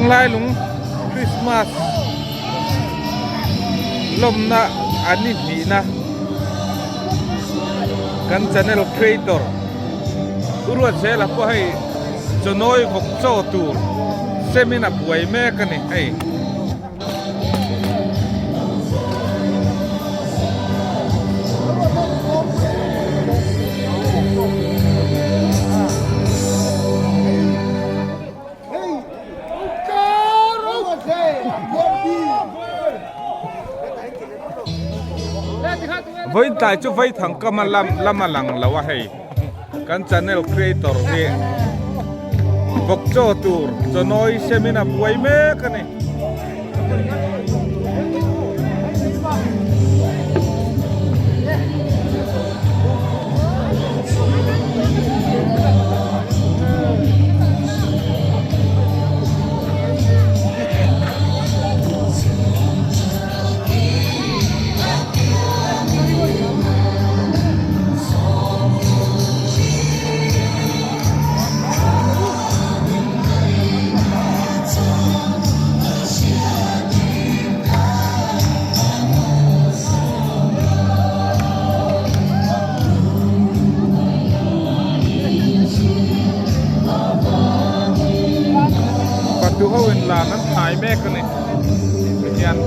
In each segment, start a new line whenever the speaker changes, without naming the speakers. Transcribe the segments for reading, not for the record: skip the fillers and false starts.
Chhinglailung Christmas lawmna an ni hnihna kan channel creator U Ruatzela pawh hei chawnawi vawk chaw tur semin a buai mek a ni hei. Vawitlai chu vaithang kama lam lam a lang lo a hei kan channel creator hi vawk chaw tur chawnawi semin a buai mek a ni. Patu ho in lan an thai mek a ni tihian.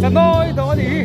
Sanawi tawh a nih hi.